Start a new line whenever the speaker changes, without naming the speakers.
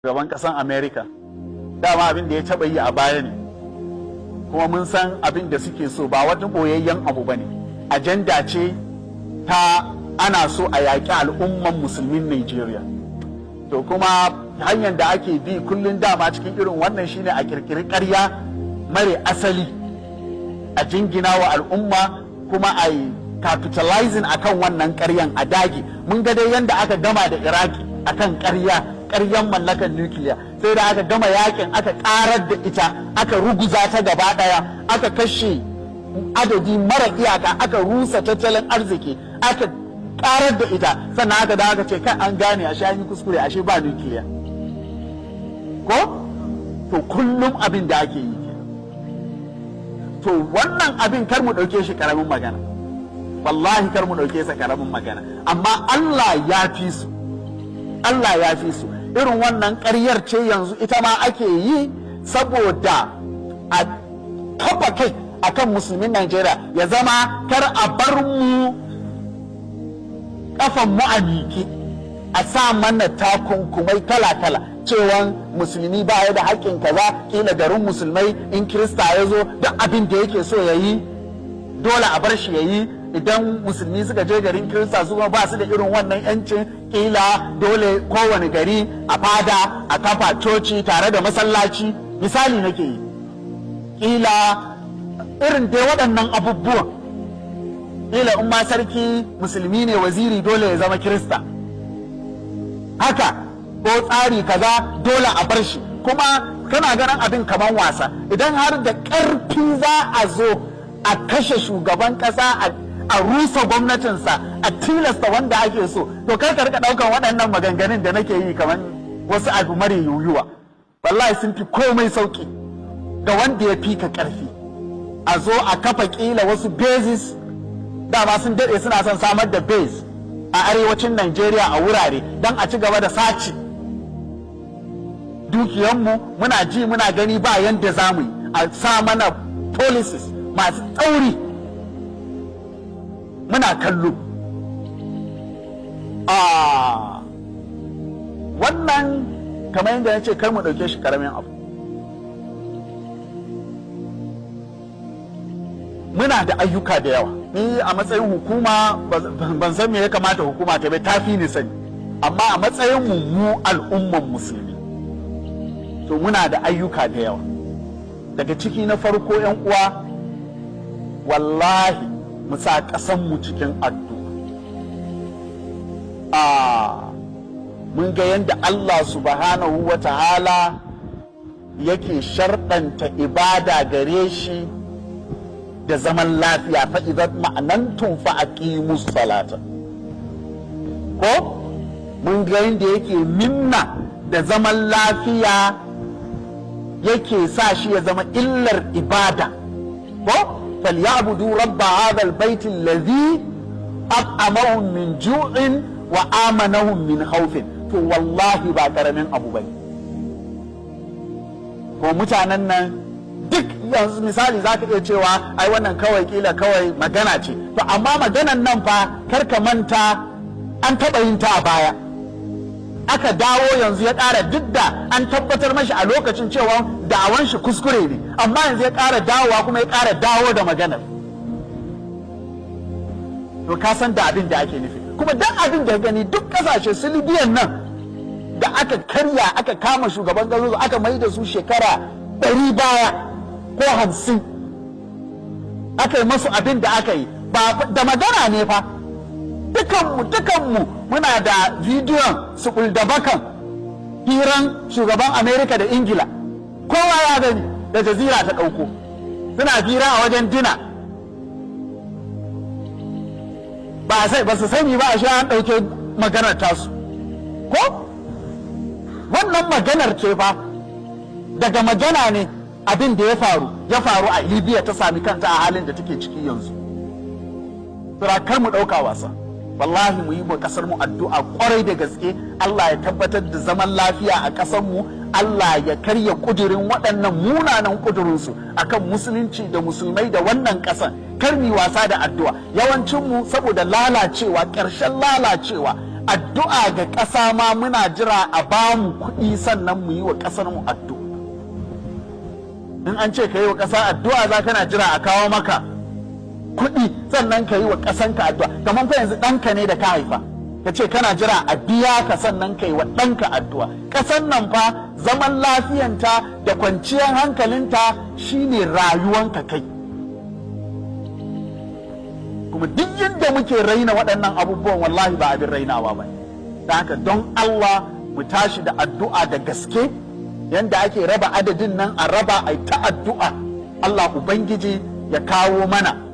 Shugaban ƙasan America, dama abin da ya taɓa yi a baya ne, kuma mun san abin da suke so, ba wani ɓoyayyen abu ba ne. Ajanda ce ta ana so a yaƙi al'umman musulmin Nigeria. To kuma hanyar da ake bi kullum dama cikin irin wannan shine a kirkiri ƙarya mare asali a jingina wa al'umma, kuma a yi capitalizing akan wannan ƙaryan, a dage. Mun ga dai yadda aka gama da Iraki akan ƙarya, ƙaryan mallakan nukiliya. Sai da aka gama yakin, aka ƙarar da ita, aka ruguza ta gaba ɗaya, aka kashe adadi mara iyaka, aka rusa tattalin arziki, aka karar da ita, sannan aka dawo aka ce, "Kai, an gane, ashe an yi kuskure, ashe ba nukiliya." Ko to kullum abin da ake yi ke. To wannan abin kar mu ɗauke shi karamin magana, wallahi kar mu ɗauke sa karamin magana. Amma Allah ya fi su, Allah ya fi su. Irin wannan ƙaryar ce yanzu ita ma ake yi saboda a kafa kai akan musulmin Najeriya, ya zama kar a bar mu kafan mu a miƙe, a sa mana takunkumai kala-kala, cewan musulmi ba ya da haƙƙin kaza. Kila garin musulmai in Kirista ya zo, duk abin da yake so ya yi dole a bar shi ya yi. Idan musulmi suka je garin Kirista, su ba su da irin wannan yancin. Kila dole kowane gari a fada a kafa coci tare da masallaci, misali nake yi. Kila irin dai waɗannan abubuwan. Kila in ma sarki musulmi ne, waziri dole ya zama Kirista, haka ko tsari kaza dole a bar shi. Kuma kana ganin abin kaman wasa, idan har da ƙarfi za a zo a kashe shugaban ƙasa, a rusa gwamnatinsa, a tilasta wanda ake so, to kar ka rika ɗaukan waɗannan maganganun da nake yi kaman wasu abu mare yiwuwa. Wallahi sun fi komai sauki ga wanda ya fi ka ƙarfi. A zo a kafa kila wasu bases, dama sun daɗe suna son samar da base a arewacin Najeriya a wurare don a ci gaba da sace dukiyanmu. Muna ji muna gani, ba yanda za mu yi, a sa mana policies masu tsauri, muna kallo. A wannan, kamar yadda ya ce, kar mu ɗauke shi karamin abu. Muna da ayyuka da yawa. Ni a matsayin hukuma ban san me ya kamata hukuma ta bai tafi ni sani, amma a matsayin mu, mu al'umman musulmi, to muna da ayyuka da yawa. Daga ciki na farko, yan uwa, wallahi mu sa ƙasan mu cikin addu'a. A mun ga yadda Allah subhanahu wa ta'ala yake sharɗanta ibada gare shi da zaman lafiya: fa idan ma'anantum fa aqimus salata. Ko mun ga yadda yake minna da zaman lafiya, yake sa shi ya zama illar ibada. Ko falyabudu rabba hadha albayt alladhi at'amahum min ju'in wa amanahum min khawfin. To wallahi ba karamin abu bane. Ko mutanen nan duk yanzu, misali, za ka iya cewa ai wannan kawai kila kawai magana ce. To amma maganan nan fa, kar ka manta an taɓa yin ta a baya, aka dawo yanzu ya ƙara, duk da an tabbatar mashi a lokacin cewa da'awan shi kuskure ne, amma yanzu ya ƙara dawowa kuma ya ƙara dawo da maganar. To ka san da abin da ake nufi. Kuma duk abin da gani, duk ƙasashe su Libyan nan da aka karya, aka kama shugaban ƙasar, aka mai da su shekara 100 baya ko 50, aka yi masu abin da aka yi, ba da magana ne fa. Dukanmu dukanmu muna da bidiyon su da bakan hiran shugaban Amerika da Ingila, kowa ya gani, da Jazira ta ɗauko, suna fira a wajen dinner. Ba sai ba su sani ba a sha an ɗauke maganar tasu. Ko wannan maganar ce fa, daga magana ne abin da ya faru ya faru a Libya, ta sami kanta a halin da take ciki yanzu. Sura kar mu ɗauka wasa. Wallahi mu yi wa ƙasar mu addu'a kwarai da gaske, Allah ya tabbatar da zaman lafiya a ƙasar mu, Allah ya karya kudirin waɗannan munanan kudurinsu akan musulunci da musulmai da wannan ƙasan. Kar mu wasa da addu'a. Yawancin mu saboda lalacewa, ƙarshen lalacewa, Addu'a ga ƙasa ma muna jira a ba mu kuɗi sannan mu yi wa ƙasar mu addu'a. In an ce ka yi wa ƙasa addu'a, za kana jira a kawo maka kuɗi sannan ka yi wa ƙasanka addu'a. Kamar fa yanzu ɗanka ne da ka haifa, ka ce kana jira a biya ka sannan ka yi wa ɗanka addu'a. Ƙasan nan fa, zaman lafiyanta da kwanciyar hankalinta shine rayuwanka kai. Kuma duk yadda muke raina waɗannan abubuwan, wallahi ba abin rainawa ba. Da haka, don Allah mu tashi da addu'a da gaske. Yanda ake raba adadin nan, a raba, a ta addu'a, Allah Ubangiji ya kawo mana.